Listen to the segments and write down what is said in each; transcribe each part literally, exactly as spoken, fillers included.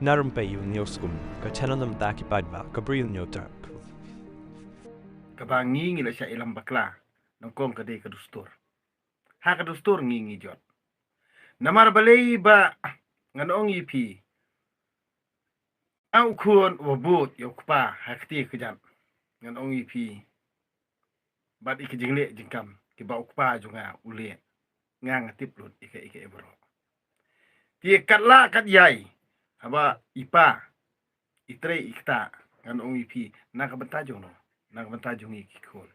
Narum pei u niu skum ka channel nam ta ki paid ba ka bril niu terk. Kaba ngi ngi la sha ilam bakla nongkong ka dei ka dustur. Ha ka dustur ngi ngi jot. Namar balei ba ngan ong ïa phi, a u khun u bud ïa u kpa ha kti ka jat. Ngan ong ïa phi, bad i ka jingleh jingkam kiba u kpa jong nga u leh, nga nga tip lut i ka i ka i baroh. Te kat la kat ïai haba i pa i trei i kta, ngan ong ïa phi, na ka bynta jong no, na ka bynta jong i ki khun.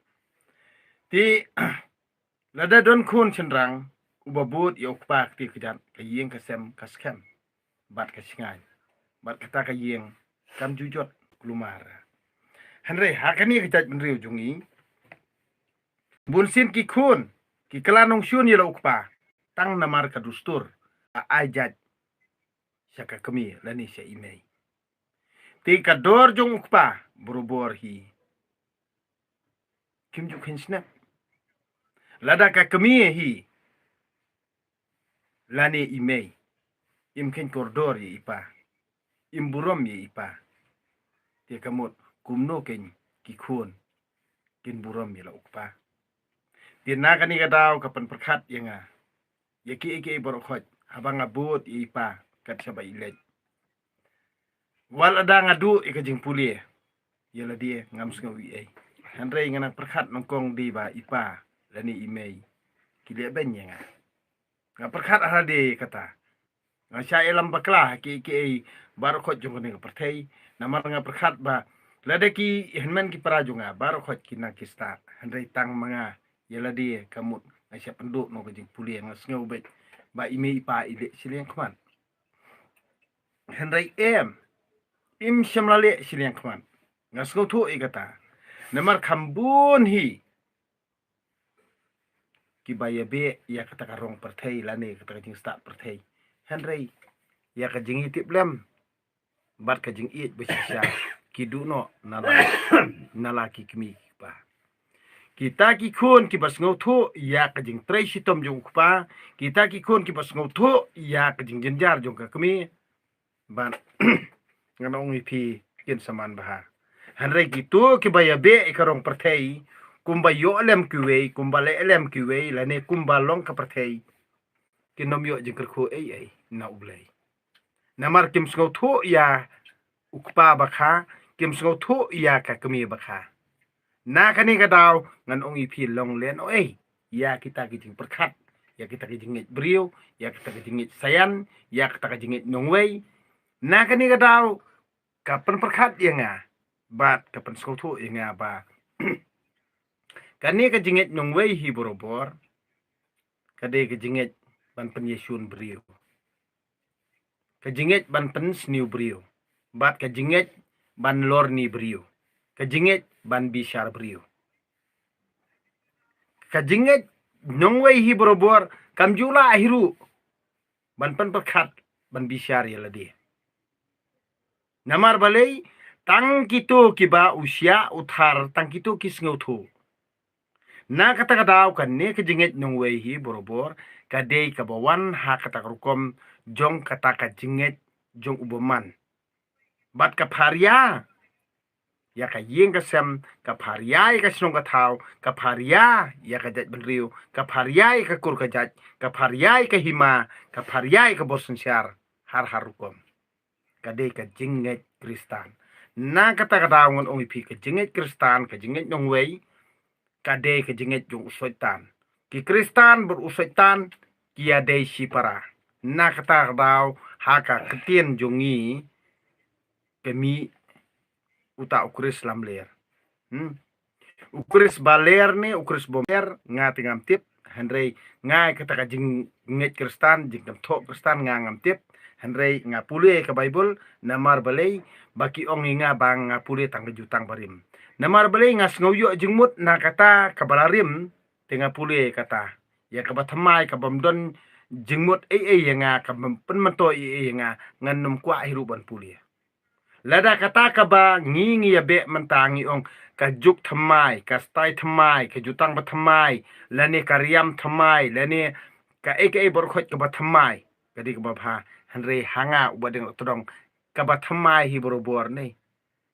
Te lada don khun shynrang uba bud ïa u kpa kti ka jat, ka ïing ka sem ka skhem bad ka shngain bad kata ka ïing kam ju jot kulmar. Hynrei ha kane ka jait bynriew jong ngi, bun sien ki khun ki kla nongshun ïa la u kpa tang namar ka dustur, a ai jait sha ka kmie lane sha i mei. Te ka dor jong u kpa barabor hi kim ju kheiñ snep. Lada ka kmie hi lane i mei im kheiñ kordor ïa i pa, im burom ïa i pa, te ka mut kumno keiñ ki khun kin burom ïa la u kpa? Te na kane ka daw ka pynpyrkhat ïa nga ïa ki ei ki ei baroh khoit haba nga bud ïa i pa kat shaba i leit. Wat lada nga duh ïa ka jingpule ïa lade ngam sngew ei ei. Hynrei nga nang pyrkhat nongkong dei ba i pa lane i mei ki leh beiñ ïa nga. Nga pyrkhat ha lade kata. Nga sha ilam bakla ha ki ei ki ei baroh khoit jong kane ka pyrthei. Namar nga pyrkhat ba lada ki hynmen ki para jong nga baroh khoit ki nang ki stad. Hynrei tang ma nga ïa lade ka mut nga sha pynduh noh ka jingpule, nga sngew beit ba i mei i pa i leh shiliang khmat. Hynrei em, im shym la leh shiliang khmat. Nga sngewthuh ïa kata. Namar kham bun hi kiba ïa beh ïa kata ka rong pyrthei lane kata ka jingstad pyrthei. Hynrei ïa ka jingïatiplem bad ka jingïeit ba shisha ki duh noh na la, na la ki kmie ki kpa. Kita ki khun kiba sngewthuh ïa ka jingtrei shitom jong u kpa, kita ki khun kiba sngewthuh ïa ka jingjynjar jong ka kmie, ban ngan ong ïa phi kin sa man bha. Hynrei kito kiba ïa beh ïa ka rong pyrthei, kumba ïoh lem kiwei, kumba leh lem kiwei lane kumba long ka pyrthei, kin ym ïoh jingkyrkhu ei ei na U Blei. Namar kim sngewthuh ïa u kpa ba kha, kim sngewthuh ïa ka kmie ba kha. Na kane ka daw ngan ong ïa phi long lehnohei ïa kita ki jingpyrkhat, ïa kita ki jingngeit briew, ïa kita ki jingngeit saian, ïa kita ki jingngeit nongwei. Na kane ka daw ka pynpyrkhat ïa nga bad ka pynsngewthuh ïa nga ba kane ka jingngeit nongwei hi barabor ka dei ka jingngeit ban pynïashun briew, ka jingngeit ban pynsniew briew, bad ka jingngeit ban lorni briew, ka jingngeit ban bishar briew. Ka jingngeit nongwei hi barabor kam ju lah hi ruh ban pynpyrkhat ban bishar ïa lade. Namar balei? Tang kito kiba u shiah u thar, tang kito ki sngewthuh. Na kata ka daw kane ka jingngeit nongwei hi barabor ka dei kaba wan ha kata ka rukom jong kata ka jingngeit jong u bymman. Bad ka pharia ïa ka ïing ka sem, ka pharia ïa ka shnong ka thaw, ka pharia ïa ka jaitbynriew, ka pharia ïa ka kur ka jait, ka pharia ïa ka hima, ka pharia ïa ka bor synshar, har har rukom. Ka dei ka jingngeit Khristan. Na kata ka daw ngan ong ïa phi ka jingngeit Khristan, ka jingngeit nongwei, ka dei ka jingngeit jong u Soitan. Ki Khristan bad u Soitan ki ïa dei shipara. Na kata ka daw ha ka ktien jong ngi ka mih uta u Khrist lamler. Hmm. U Khrist ba ler ne u Khrist bym ler nga te ngam tip. Hynrei nga kata ka jingngeit Khristan, jingkynthok Khristan nga ngam tip. Hynrei nga pule ka Baibl, namar balei? Ba ki ong ïa nga ba nga pule tang ka jutang barim. Namar balei? Nga sngew ïoh jingmut na kata kaba la rim, te nga pule kata. Ïa kaba thymmai, kaba ym don jingmut ei ei ïa nga, kaba ym pynmyntoi ei ei ïa nga, ngan ym kwah hi ruh ban pule. Lada kata kaba ngi ngi ïa beh mynta ngi ong ka juk thymmai, ka stai thymmai, ka jutang ba thymmai, lane ka riam thymmai, lane ka ei ka ei baroh khoit kaba thymmai, ka dei kaba bha. Hynrei ha nga uba dang tdong, kaba thymmai hi barabor ne.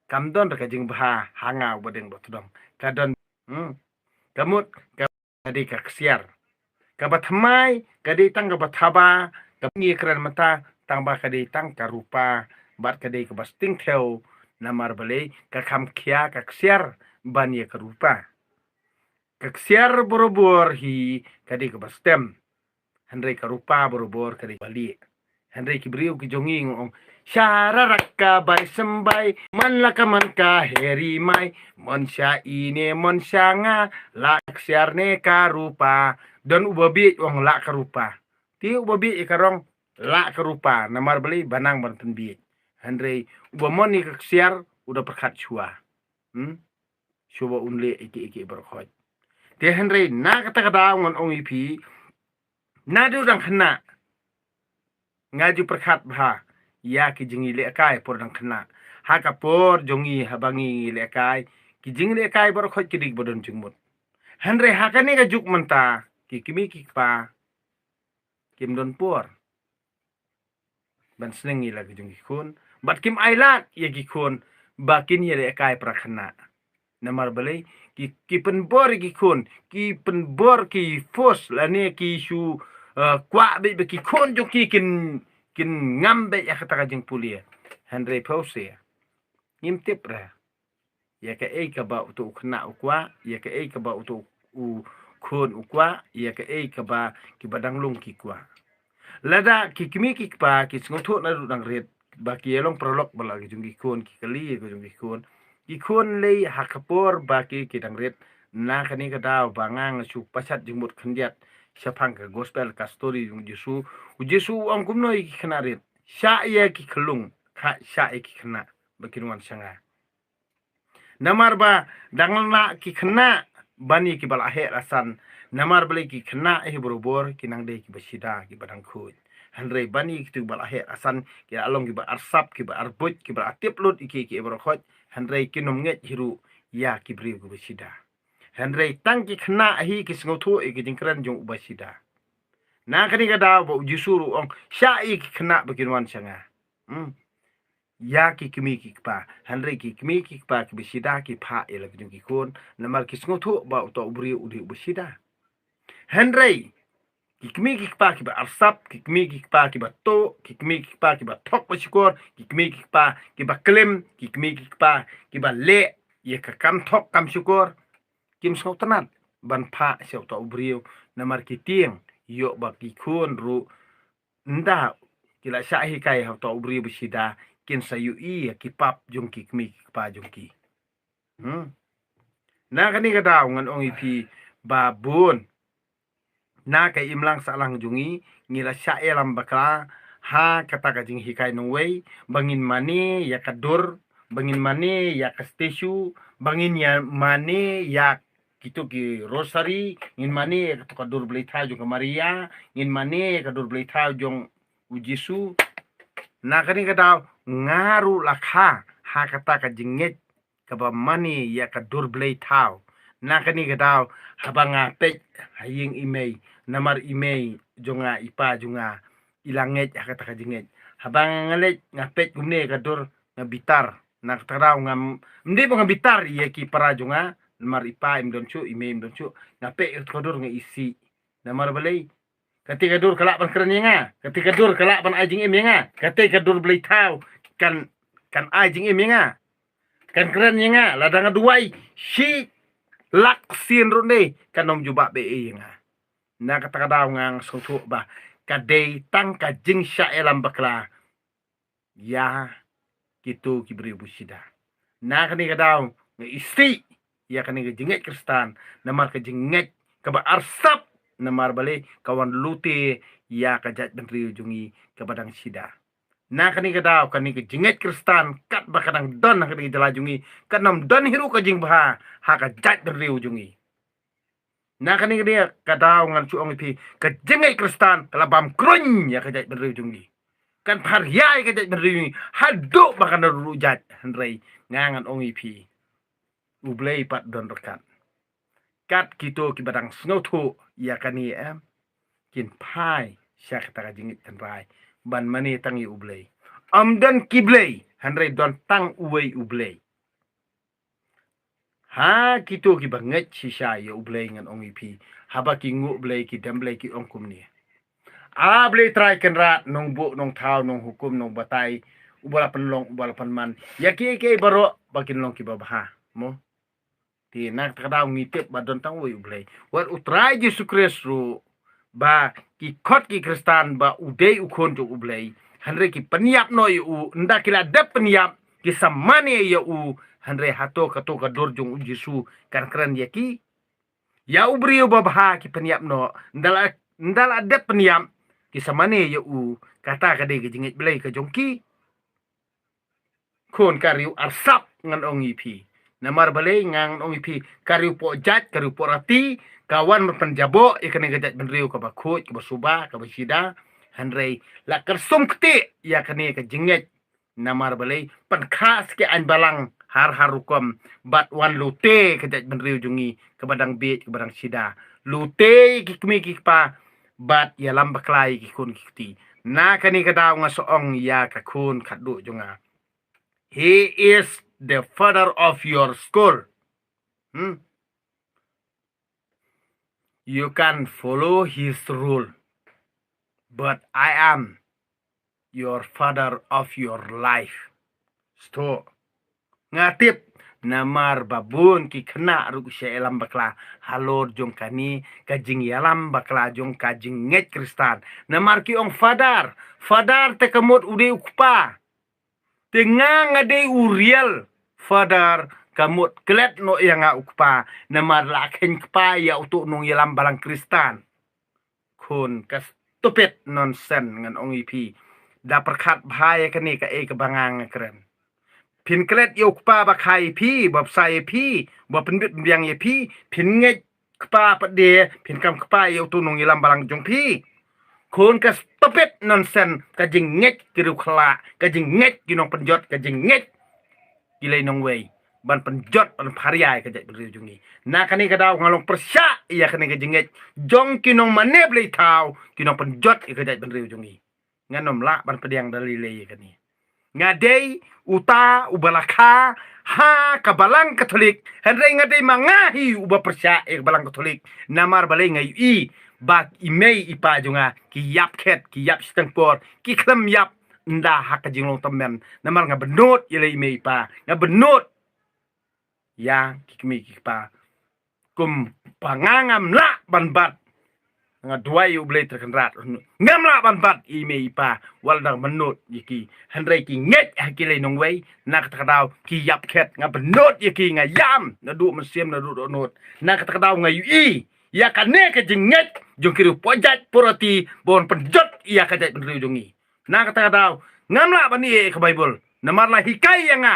Kam don ka jingbha ha nga uba dang ba tdong. Ka don, hmm. Ka mut, ka dei ka ksiar. Kaba thymmai, ka dei tang kaba thaba, kaba ngi kren mynta, tang ba ka dei tang ka rupa, bad ka dei kaba sting thew, namar balei, ka kham khia ka ksiar, ban ïa ka rupa. Ka ksiar barabor hi, ka dei kaba stem. Hynrei ka rupa barabor ka dei kaba lieh. Hynrei ki briew ki jong ngi nga ong, sha rarak ka bai symbai, man la ka man ka heri mai, mon sha ine, mon sha nga, la ksiar ne ka rupa. Don uba bieit ong la ka rupa. Te uba bieit ka rong, la ka rupa, namar balei ba nang ban pynbieit. Hynrei uba mon ïa ka ksiar, u da pyrkhat shuwa. Hmm? Shuwa un leh ïa ki, ïa ki baroh khoit. Te hynrei na kata ka daw ngan ong ïa phi, naduh dang khynnah, nga ju pyrkhat bha ïa ki jinglehkai por dang khynnah. Ha ka por jong ngi haba ngi lehkai, ki jinglehkai baroh khoit ki dei ba don jingmut. Hynrei ha kane ka juk mynta, ki kmie ki kpa, kim don por ban sneng ïa la ki jong ki khun. Bad kim ailad ïa ki khun ba kin ïalehkai para khynnah. Namar balei, ki, ki pynbor ïa ki khun, ki pynbor, ki force lane ki shu, eh, kwah beit ba ki khun jong ki kin, kin ngam beit ïa kata ka jingpule. Hynrei phi ong seh, ngim tip re ïa kaei kaba uto u khynnah u kwah, ïa kaei kaba uto u khun u kwah, ïa kaei kaba kiba dang lung ki kwah. Lada ki kmie ki kpa ki sngewthuh naduh dang rit ba ki ïalong paralok bad la ki jong ki khun, ki kali ïa ki jong ki khun, ki khun lei ha ka por ba ki, ki dang rit. Na kane ka daw ba nga nga shu pashat jingmut khyndiat shaphang ka gospel, ka story jong u Jisu. U Jisu u ong kumno ïa ki khynnah rit? Shah ïa ki khyllung, ka shah ïa ki khynnah ba kin wan sha nga. Namar ba dang lah ki khynnah ban ïa kiba la heh la san. Namar balei, ki khynnah hi barabor ki nang dei kiba shida, kiba dang khuid. Hynrei ban ïa kitu kiba la heh la san, ki la long kiba arsap, kiba arbuit, kiba la tip lut ïa ki, ïa ki baroh khoit. Hynrei kin ym ngeit hi ruh ïa ki briew kiba shida. Hynrei tang ki khynnah hi ki sngewthuh ïa ki jingkren jong uba shida. Na kane ka daw ba u Jisu ruh u ong, shah ïa ki khynnah ba kin wan sha nga. Hmm. Ïa ki kmie ki kpa. Hynrei ki kmie ki kpa kiba shida ki phah ïa la ki jong ki khun, namar ki sngewthuh ba uto u briew u dei uba shida. Hynrei ki kmie ki kpa kiba arsap, ki kmie ki kpa kiba tuh, ki kmie ki kpa kiba thok ba shukor, ki kmie ki kpa kiba klim, ki kmie ki kpa kiba leh ïa ka kam thok kam shukor, kim sngewtynnat ban phah sha uto u briew, namar ki tieng ïoh ba ki khun ruh ynda ki la shah hikai ha uto u briew ba shida, kin sa ïohi ïa ki pap jong ki kmie ki kpa jong ki. Hmm. Na kane ka daw ngan ong ïa phi ba bun na ka imlang sahlang jong ngi, ngi la shah ïalam bakla ha kata ka jinghikai nongwei, ba ngin mane ïa ka dur, ba ngin mane ïa ka statue, ba ngin ïa mane ïa kito ki rosary, ngin mane ïa kato ka dur blei thaw jong ka Maria, ngin mane ïa ka dur blei thaw jong u Jisu. Na kane ka daw nga ruh la kha ha kata ka jingngeit kaba mane ïa ka dur blei thaw. Na kane ka daw haba nga peit ha ïing i mei, namar i mei jong nga, i pa jong nga, i la ngeit ha kata ka jingngeit. Haba nga leit nga peit kumne ka dur, nga bitar. Na kata ka daw ngam, ym dei ba nga bitar ïa ki para jong nga, namar i pa im don shuh, i mei im don shuh. Nga peit ïa ka dur nga isih. Namar balei? Kata ka dur ka lah ban kren ïa nga. Kata ka dur ka lah ban ai jingim ïa nga. Kata ka dur blei thaw kan, kan ai jingim ïa nga. Kan kren ïa nga. Lada nga duwai shi lak sien ruh ne, kan ym jubab ei ei ïa nga. Na kata ka daw nga sngewthuh ba ka dei tang ka jingshah ïalam bakla ïa kito ki briew ba shida. Na kane ka daw nga isih ïa kane ka jingngeit Khristan, namar ka jingngeit kaba arsap, namar balei, ka wan lute ïa ka jaitbynriew jong ngi kaba dang shida. Na kane ka daw kane ka jingngeit Khristan katba ka dang don ha kane ka jylla jong ngi, kan ym don hi ruh ka jingbha ha ka jaitbynriew jong ngi. Na kane ka daw ngan shu ong ïa phi, ka jingngeit Khristan ka la bam kruiñ ïa ka jaitbynriew jong ngi. Kan pharïa ïa ka jaitbynriew jong ngi haduh ba kan ruh jait. Hynrei nga ngan ong ïa phi, U Blei pat don ryngkat. Kat kito kiba dang sngewthuh ïa kane, em, kin phai sha kata ka jingngeit tynrai ban mane tang ïa U Blei. Ym don ki blei, hynrei don tang uwei U Blei. Ha kito kiba ngeit shisha ïa U Blei ngan ong ïa phi, haba ki nguh Blei ki dem Blei ki ong kumne: A Blei Trai Kynrad, Nongbuh Nongthaw, Nonghukum Nongbatai, uba la pynlong uba la pynman ïa kiei kiei baroh ba kin long kiba bha. Mo, te na kata ka daw ngi tip ba don tang uwei U Blei. Wat U Trai Jisu Khrist ruh, ba ki khot ki Khristan ba u dei U Khun jong U Blei, hynrei ki pynïap noh ïa u. Ynda ki la dep pynïap, ki sa mane ïa u, hynrei hato kato ka dur jong U Jisu kan kren ïa ki? Ïa u briew babha ki pynïap noh, ynda la, ynda la dep pynïap, ki sa mane ïa u. Kata ka dei ka jingngeit Blei ka jong ki. Khun, ka riew arsap ngan ong ïa phi. Namar balei ngan ong ïa phi, ka riew poh jait, ka riew poh rati, ka wan ban pynjaboh ïa kane ka jaitbynriew kaba khuid, kaba suba, kaba shida. Hynrei la kyrsum ktieh ïa kane ka jingngeit. Namar balei, pynkhas ki aiñ balang har har rukom, bad wan lute ka jaitbynriew jong ngi kaba dang bieit, kaba dang shida. Lute ki kmie ki kpa, bad ïalam bakla ïa ki khun ki kti. Na kane ka daw nga sa ong ïa ka khun khatduh jong nga, he is the father of your school. Hmm? You can follow his rule, but I am your father of your life. Sto. Nga tip, namar ba bun ki khynnah ruh ki shah ïalam bakla halor jong kane ka jingïalam bakla jong ka jingngeit Khristan. Namar ki ong father, father te ka mut u dei u kpa. Te nga nga dei u real father, ka mut klet noh ïa nga u kpa, namar la kheiñ kpa ïa uto u nongïalam balang Khristan. Khun, ka stupid nonsense ngan ong ïa phi. Da pyrkhat bha ïa kane kaei kaba nga nga kren. Phin klet ïa u kpa ba kha ïa phi, ba bsa ïa phi, ba pynbit pynbiang ïa phi, phin ngeit kpa pat de, phin kam kpa ïa uto u nongïalam balang jong phi. Khun, ka stupid nonsense, ka jingngeit ki riewkhla, ka jingngeit ki nongpynjot, ka jingngeit ki lei nongwei ban pynjot, ban pharia ïa ka jaitbynriew jong ngi. Na kane ka daw nga long pyrshah ïa kane ka jingngeit jong ki nongmane blei thaw, ki nongpynjot ïa ka jaitbynriew jong ngi. Ngan ym lah ban pdiang da lei lei ïa kane. Nga dei uta uba la kha ha ka balang Katholik, hynrei nga dei ma nga hi uba pyrshah ïa ka balang Katholik. Namar balei? Nga ïohi ba i mei i pa jong nga ki ïap khet, ki ïap shiteng por, ki khlem ïap ynda ha ka jinglong tymmen. Namar nga bynnud ïa la i mei i pa, nga bynnud ïa ki kmie ki kpa. Kumba nga ngam lah ban bat, nga duwai ïa U Blei Trai Kynrad, ngam lah ban bat ïa i mei i pa wat la dang mynnud ïa ki. Hynrei ki ngeit ha ki lei nongwei. Na kata ka daw ki ïap khet, nga bynnud ïa ki, nga ïam naduh mynsiem, naduh dohnud. Na kata ka daw nga ïohi ïa kane ka jingngeit jong ki riew poh jait poh rati ba wan pynjot ïa ka jaitbynriew jong ngi. Na kata ka daw ngam lah ban ïeh ïa ka Baibl, namar la hikai ïa nga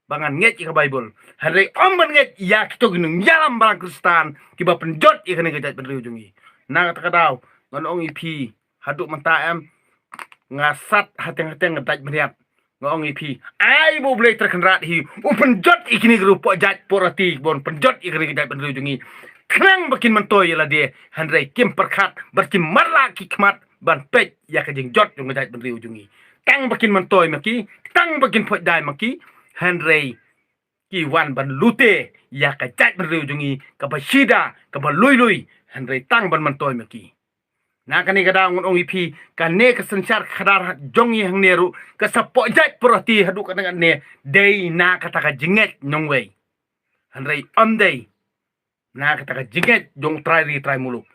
ba ngan ngeit ïa ka Baibl, hynrei ym ban ngeit ïa kito ki nongïalam balang Khristan kiba pynjot ïa kane ka jaitbynriew jong ngi. Na kata ka daw ngan ong ïa phi, haduh mynta em, nga sat hateng hateng, nga dait bniat. Nga ong ïa phi, ai ba U Blei Trai Kynrad hi u pynjot ïa kine ki riew poh jait poh rati ba wan pynjot ïa kane ka jaitbynriew jong ngi, khnang ba kin myntoi ïa lade. Hynrei kim pyrkhat bad kim marla ki khmat ban peit ïa ka jingjot jong ka jaitbynriew jong ngi. Tang ba kin myntoi ma ki, tang ba kin phoit dai ma ki, hynrei ki wan ban lute ïa ka jaitbynriew jong ngi kaba shida, kaba lui lui, hynrei tang ban myntoi ma ki. Na kane ka daw ngan ong ïa phi, kane ka synshar khadar jong ngi hangne ruh ka sa poh jait poh rati haduh katne katne, dei na kata ka jingngeit nongwei. Hynrei ym dei na kata ka jingngeit jong U Trai ri Trai muluk.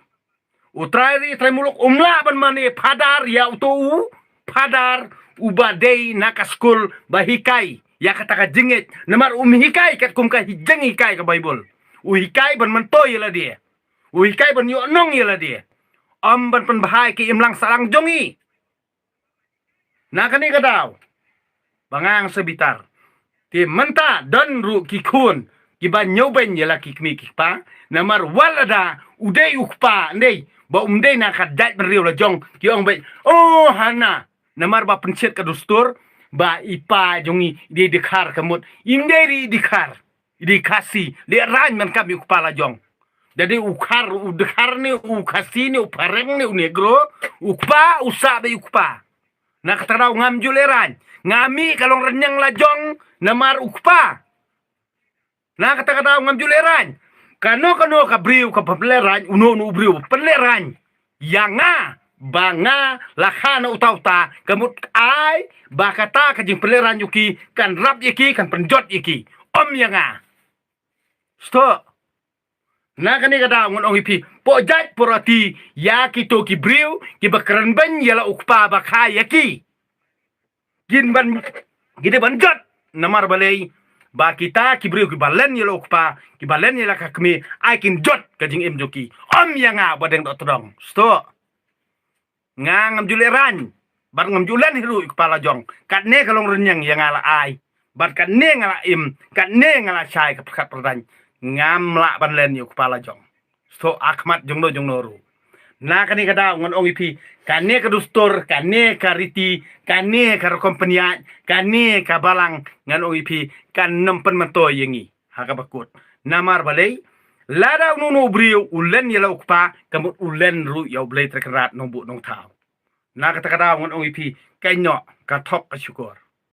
U Trai ri Trai muluk um lah ban mane phadar ïa uto u phadar uba dei na ka skul ba hikai ïa kata ka jingngeit. Namar um hikai katkum ka hi-, jinghikai ka Baibl. U hikai ban myntoi ïa lade, u hikai ban ïoh nong ïa lade, ym ban pynbha ïa ki imlang sahlang jong ngi. Na kane ka daw ba nga nga sa bitar, te mynta don ruh ki khun kiba ñiewbeiñ ïa la ki kmie ki kpa. Namar wat lada u dei u kpa, ndei ba um dei na ka jaitbynriew la jong, ki ong beit, oh hana, namar ba pynshit ka dustur ba i pa jong ngi i dei dkhar, ka mut im dei ri i dkhar, i dei Khasi, lehrain man kam ïa u kpa la jong. Da dei u khar, u dkhar ne u Khasi ne u phareng ne u negro, u kpa u sah beit u kpa. Na kata ka daw ngam ju lehraiñ. Nga mih ka long rynñiang la jong namar u kpa. Na kata ka daw ngam ju lehraiñ. Kano kano ka briew ka pynlehraiñ, uno uno u briew pynlehraiñ ïa nga ba nga la kha na uta uta, ka mut ai ba kata ka jingpynlehraiñ ïa ki kan rap ïa ki, kan pynjot ïa ki. Ym ïa nga. Stok. Na kane ka daw ngan ong ïa phi, pyrshah pyrshah ïa kito ki briew kiba kren beiñ ïa la u kpa ba kha ïa ki. Kin ban, ki dei ban jot. Namar balei? Ba kita ki briew kiba len ïa la u kpa, kiba len ïa la ka kmie, ai kin jot ka jingim jong ki. Ym ïa nga ba dang doh tdong. Stok. Nga ngam ju lehraiñ bad ngam ju len hi ruh ïa u kpa la jong. Katne ka long rynñiang ïa nga la ai. Bad katne nga la im, katne nga la shai ka pyrkhat pyrdaiñ. Ngam lah ban len ïa u kpa la jong. Stok ha khmat jongno jongno ruh. Na kane ka daw ngan ong ïa phi, kane ka dustur, kane ka riti, kane ka rukom pynïaid, kane ka balang, ngan ong ïa phi, kan nym pynmyntoi ïa ngi ha kaba kut. Namar balei? Lada uno uno u briew u len ïa la u kpa, ka mut u len ruh ïa U Blei Trai Kynrad Nongbuh Nongthaw. Na kata ka daw ngan ong ïa phi, ka ïehnoh, ka thok, ka shukor.